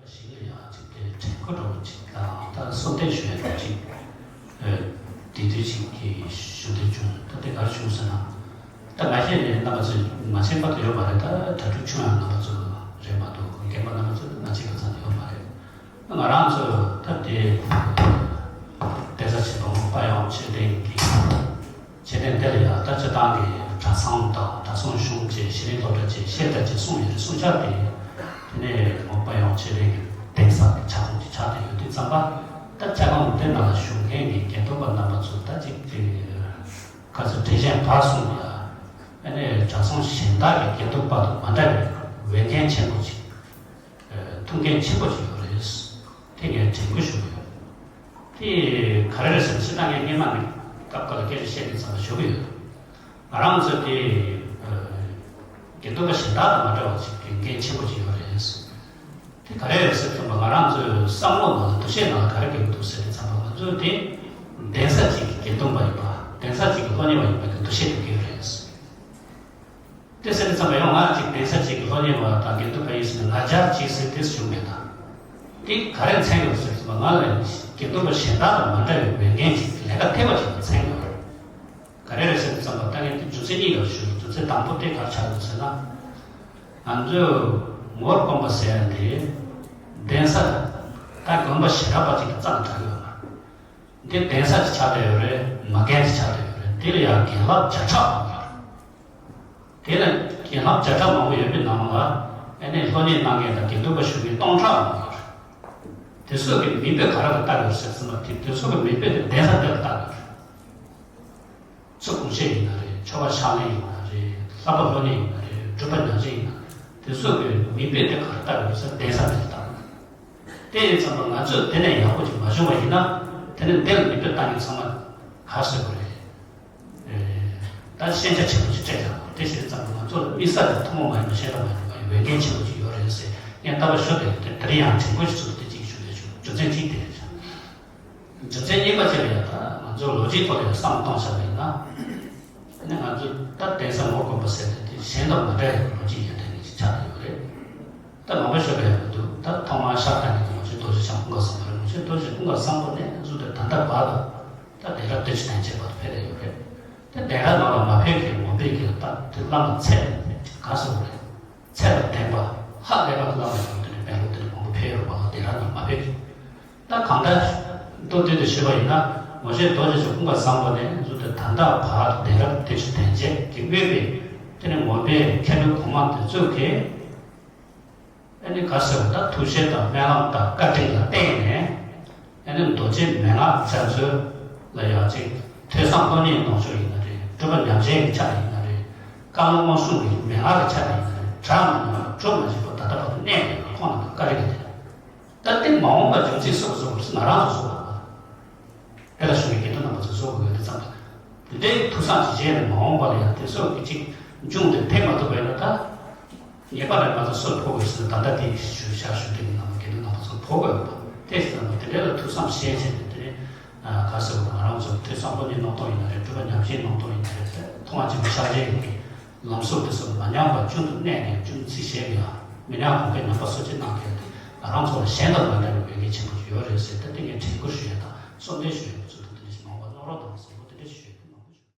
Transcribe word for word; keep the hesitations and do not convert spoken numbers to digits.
ཞིག་ལ་ཡང་ཅིག་དེ་དྲན་སྐུལ་འདྲ་བོ་ཅིག་དང་ད་གསུང་བསྟན་ཞུ་ཡ་འདྲ་བོ་ཅིག་ཨ་དེ་དུས་ཅིག་གི་ཞུ་འདོད་བྱུང་། ད་དེ་ག་རེ་བྱུང་ཟེར་ན། ད་ང་ཤེས་ནས་རྣམ་པ་ཚོས་མ་ཤེས་པ་དེ་ཡོད་མ་རེད། ད་གྲ་སྒྲིག་བྱུང་ཡང་རྣམ་པ་ཚོ་རེད་མ་གཏོགས་རྒན་པ་རྣམ་པ་ཚོ་ང་ཤེས་པ་ཙམ་དུ་ཡོད་མ་རེད། ང་རང་ཚོ་ད་དེ་གདན་ས་ཆེན་པོ་དཔལ་དབྱངས་ཆོས་ལྡན་གྱི་མཆོད་རྟེན་དེ་ལ་ཡང་ད་སྤྱིར་བཏང་གི་གྲྭ་ཚང་དང་གྲྭ་ཚང་གཞུང་བཅས་བྱེད་ལས་སློབ་གྲྭ་བཅས་བཤད་གྲྭ་བཅས་གསུངས་ཡོད་རེད། གསུང་ཆ་དེ་དེ་ནས་མོ་དཔལ་དབྱངས་ཆོས་ལྡན་གྱི་གདན་ས་གི་ཕྱག་དཔོན་གྱི་ཕྱག་དེ་ཡོད་དུས་ཙམ་པ། ད་ལྕགས་སྒང་དེ་ནང་ལ་བཞུགས་མཁན་གྱི་དགེ་འདུན་པ་རྣམ་པ་ཚོ་ད་ཅིག་དེ་ག་ཚོད་བྲེལ་ཞན་བར་གསུམ་ལ་ཨ་ནི་གྲྭ་ཚང་གཞན་དག་གི་དགེ་འདུན་པ་དང་མ་འདྲ་བའི་འོས་འགན་ཆེན་པོ་ཅིག་ཐུགས་འགན་ཆེན་པོ་ཞིག་ཡོད་རེད། དེ་ངས་དྲན་སྐུལ་ཞུ་གི་ཡོད། དེ་ག་རེ་རེད་ཟེར་ན། སྤྱིར་བཏང་ངས་སྔོན་མ་ནས་སྐབས་འགའ་ལ་སྐད་ཆ་བཤད་དུས་ཙམ་པ་ཞུ་གི་ཡོད། ང་རང་ཚོ་དེ་དགེ་འདུན་པ་གཞན་དག་དང་མ་འདྲ་བ་ཞིག་གི་འགན་ཆེན་པོ་ཞིག་ཡོད་རེད། དེ་ག་རེ་རེད་ཟེར་དུས་ཙམ་པ་ང་རང་ཚོའི་བསམ་བློ་ནང་ལ་འདུ་ཤེས་ནང་ལ་ག་རེ་སྐྱེ་གི་འདུག་ཟེར་དུས་ཙམ་པ། ང་ཚོ་དེ་གདན་ས་གཅིག་གི་དགེ་འདུན་པ་ཡིན་པ། གདན་ས་གཅིག་གི་སློབ་གཉེར་བ་ཡིན་པ་གི་འདུ་ཤེས་དེ་སྐྱེ་གི་རེད། དེ་ཟེར་དུས་ཙམ་པ་ཡང་ང་གཅིག་གདན་ས་གཅིག་གི་སློབ་གཉེར་བ་དང་དགེ་འདུན་པ་ཡིན་ཟེར་ནས་ང་རྒྱལ་གཅིག་ཟེར་དེ་བྱུང་མེད་ད། དེ་ག་རེ་མཚོན་གྱི་ཡོད་ཟེར་དུས་ཙམ་པ་ང་ལ་དགེ་འདུན་པ་གཞན་དག་དང་མ་འདྲ་བའི་འོས་འགན་ཅིག་ལས་ཀ་ཐེབས་པ་ཅིག་ལ་མཚོན་གྱི་ཡོད་རེད། ག་རེ་རེད་ཟེར་དུས་ཙམ་པ་ད་ངས་དེ་རྒྱུ་མཚན་གཉིས་ལ་ཞུ། རྒྱུ་མཚན་དང་པོ་དེ་ག་རེ་ཆགས་འདུག་ཟེར་ན། ང་ཚོས་ངོ་བོར་གོམས་པ་ཟེར་ཡ་དེ་གདན་ས་ད་དགོན་པ་ཞེ་དྲག་པ་ཅིག་གི་རྩ་ནས་དྲངས་ཡོད་མ་རེད། འདི་གདན་ས་ཅིག་ཆགས་བསྡད་ཡོད་རེད། མ་རྒན་ཅིག་ཆགས་བསྡད་ཡོད་རེད། དེ་ལ་ཡང་རྒན་ལགས་བརྒྱ་ཕྲག་འོང་ཡོད་རེད། དེ་ལ་རྒན་ལགས་བརྒྱ་ཕྲག་མང་པོ་ཡོད་པའི་ནང་ལ་ཨ་ནི་སློབ་གཉེར་གནང་མཁན་དང་དགེ་འདུན་པ་ཞུ་མཁན་སྟོང་ཕྲག་འོང་ཡོད་རེད། དེ་ཚོ་གི་མིང་དཔེ་ག་རེ་ལ་བཏགས་ཡོད་ཟེར་ཙམ་པ། དེ་དེ་ཚོ་གི་མིང་དཔེ་དེ་གདན་ས་དེ་ལ་བཏགས་ཡོད་རེད། ཚུར་དགོངས་བཞེས་ཡིན་ན་རེད། ཆོ་ག་ཕྱག་ལེན་ཡིན་ན་རེད། བསླབ་པ་སློབ་གཉེར་ཡིན་ན་རེད། སྒྲུབ་པ་ཉམས་བཞེས་ཡིན་ན། དེ་ཚོ་གི་མིང་དཔེ་དེ་ག་རེ་བཏགས་ཡོད་ཟེར་གདན་ས་དེ་ལ་བཏགས་ཡོད་རེད། དེ་ཡིན་ཙམ་པ་ང་ཚོས་དེ་ནས་ཡག་པོ་ཅིག་མ་བྱུང་བ་ཡིན་ན། དེ་ནས་འདིར་མིང་དཔེ་བཏགས་མཁན་ཚང་མ་ག་རེ་ཟེར་དགོས་རེད། ཨེ། ད་ཤེས་བྱ་ཆེན་པོ་ཅིག་སྤྲད་ཀྱང་དེ་བྱས་ཙམ་པ་ང་ཚོ་ལ་དམིགས་བསལ་གྱི་ཐུན་མོང་མ་ཡིན་པ་གཞན་དང་མ་ཡིན་པའི་འོས་འགན་ཆེན་པོ་ཅིག་ཡོད་རེད་ཟེར་ངས་ལྟ་བ་ཞུ་བསྡད་ཡོད། དེ་དེ་རིང་ཡང་དྲན་སྐུལ་ཞིག་བཟོས་ཏེ་ཅིག་ཞུ་འདོད་བྱུང་། རྒྱུ་མཚན་གཅིག་དེ་རེད། རྒྱུ་མཚན་གཉིས་པ་ཅིག་ལ་ཡང་ད་ང་ཚོ་ལོ་རྒྱུས་ཐོག་ལ་ཡང་བསམ་བློ་གཏོང་བྱ་བ་ཡིན་ན། ཨ་ནི་ང་ཚོ་ད་གདན་ས་ངོ་བོར་གོམས་པ་ཟེར་ཏེ་དེ་གཞན་དང་མ་འདྲ་བའི་ལོ་རྒྱུས་ཡོད་མཁན་ཅིག་ཆགས་ཀྱི་ཡོད་རེད། ད་མང་པོ་ཤོད་པ་ཡང་མི་འདུག་ད་ཐོག་མར་ཤར་ཁ་ནས་ཀྱི་ངོ་ཆེན་རྡོ་རྗེ་འཆང་ཀུན་དགའ་བཟང་པོ་རེད། ངོ་ཆེན་རྡོ་རྗེ་འཆང་ཀུན་དགའ་བཟང་པོ་ནས་བཟུང་སྟེ་ད་ལྟ་བར་དུ་ད་གདན་རབས་བདུན་ཅུ་དོན་བརྒྱད་བར་དུ་ཕེབས་བསྡད་ཡོད་རེད། ད་གདན་རབས་ནང་ལ་མ་ཕེབས་མཁན་ངོ་ཕེབས་མཁན་ད་དེ་བླ་མ་ཚད་ག་ཟེར་བ་རེད། ཚད་དང་ལྡན་པ་ལྷག་ལས་པ་བླ་མ་ཡོང་དུས་ནས་དཔལ་ལོ་དེ་ནས་མང་པོ་ཕེབས་ཡོད་རེད་པ། གདན་རབས་ནང་མ་ཕེབས་ཀྱི། ད་གང་ལྟར་མདོར་བསྡུས་ཏེ་ཞུས་པ་ཡིན་ན། ངོ་ཆེན་རྡོ་རྗེ་འཆང་ཀུན་དགའ་བཟང་པོ་ནས་བཟུང་སྟེ་ད་ལྟ་བར་གདན་རབས་བདུན་ཅུ་དོན་བརྒྱད་ཀྱི་དབུས་པའི་དེ་ནས་ངོ་མའི་མཁན་སྤྲུལ་གོང་མ་དེ་ཚོ་གིས་ཨ་ནི་ག་ཟེར་བ། ད་ཐུགས་བཞེད་དང་སྨོན་ལམ་དང་བཀའ་དྲིན་ལ་བརྟེན་ནས་ཨ་ནི་རྡོ་རྗེ་མན་ངག་སྦྱར་སྩོལ་ལ་ཡང་ཅིག་ཐོས་བསམ་སློབ་གཉེར་གནང་ཕྱོགས་ཡིན་ན་རེད། སྒྲུབ་པ་ཉམས་བཞེས་ཀྱི་ཆ་ཡིན་ན་རེད། བཀའ་སློབ་དབང་གསུམ་གྱི་མན་ངག་གི་ཆ་ཡིན་ན་རེད། གྲངས་མི་ཉུང་བ་གྲུབ་མ་བཞེས་པ་ད་ལྟ་བར་དུ་གནས་ཡོད་པ་ཁོང་རྣམས་ཀྱི་བཀའ་དྲིན་གྱིས་རེད། ད་ལྟའི་མ་འོངས་པ་འབྱུང་ཚིག་སོགས་སོགས་ང་རང་ཚོ་སོགས་པ་དེ་ལ་བཞུགས་པའི་དགེ་འདུན་རྣམ་པ་ཚོ་བཟོ་དགོས་ཡོད་དེ་ཙམ་དང་། དེ་འདྲའི་ཐུགས་བསམ་ཅིག་བཞེས་ནས་མ་འོངས་པ་ལ་ཡང་དེ་སོགས་ཀྱི་ཅིག་འབྱུང་སྟེ་ཕེབས་མ་ཐུབ་པ་ཡིན་ན། ད་ངེས་པར་དུ་ང་ཚོ་སྲོལ་ཕོག་དགོས་ཟེར་ན། ད་ལྟ་དེ་ཞུ་བཞག་ཞུ་དེ་ནི་ནང་དགེ་འདུན་རྣམ་པ་ཚོ་ཕོག་དགོས་ཡོད་པ་དེ་ཙམ་དང་། དེ་འདྲའི་ལ་ཐུགས་བསམ་བཞེས་བྱས་ནས་དེ་ནས་ག་ཟེར་བ། ང་རང་ཚོ་ཐོས་བསམ་སློབ་གཉེར་གནང་སྟངས་ཡིན་ན་རེད། སྒྲུབ་པ་ཉམས་བཞེས་གནང་སྟངས་ཡིན་ན་རེད། ཐོག་མ་ཆེན་པོ་ཕྱག་རྒྱའི་གི་ལམ་སྲོལ་དེ་ཚོ་མ་ཉམས་པར་རྒྱུན་དུ་གནས་ནས་འབྱུང་ཚིག་བཞེས་པ་ཡང་མི་ཉམས་གོང་འཕེལ་ཉམས་པ་སོར་ཆུད་གནང་མཁན་དེ་ང་རང་ཚོ་ལ་གཞན་དང་མ་འདྲ་བའི་འོས་འགན་ཆེན་པོ་ཞིག་ཡོད་རེད་ཟེར། ད་དེ་ངས་དྲན་སྐུལ་ཞུ་ཡ་དང་གསོལ་འདེབས་ཞུ་ཡ་ཚུལ་དུ་དེ་འདྲ་ཞིག་མང་བ་གནང་རོགས་གནང་ཟེར།